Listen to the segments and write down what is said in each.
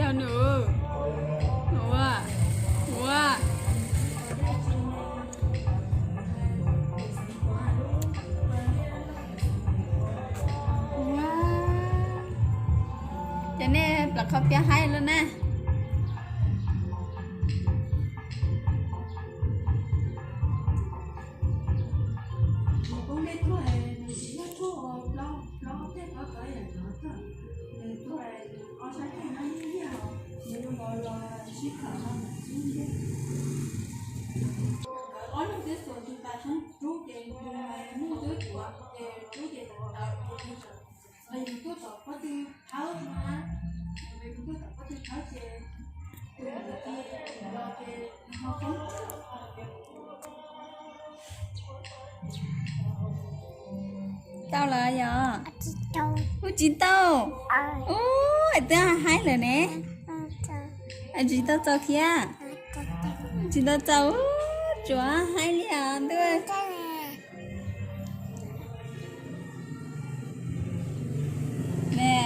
Yog nws. Ua, ua, ua. Ces nej plam qhov piav haib lawm na. Tau lawm yog? Kuj tsis tau. Ub, twb haib lawm ne. Tsis tau txaus thiab. Tsis tau txaus, tsuav haib li os ntuj. Ne,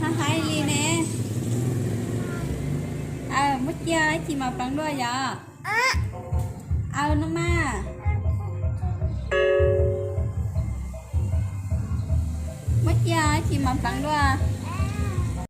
haib haib li ne. Aw, muab cia ib chim mam pleev dua yom. Aw no mas. Muab cia ib chim mam pleev dua.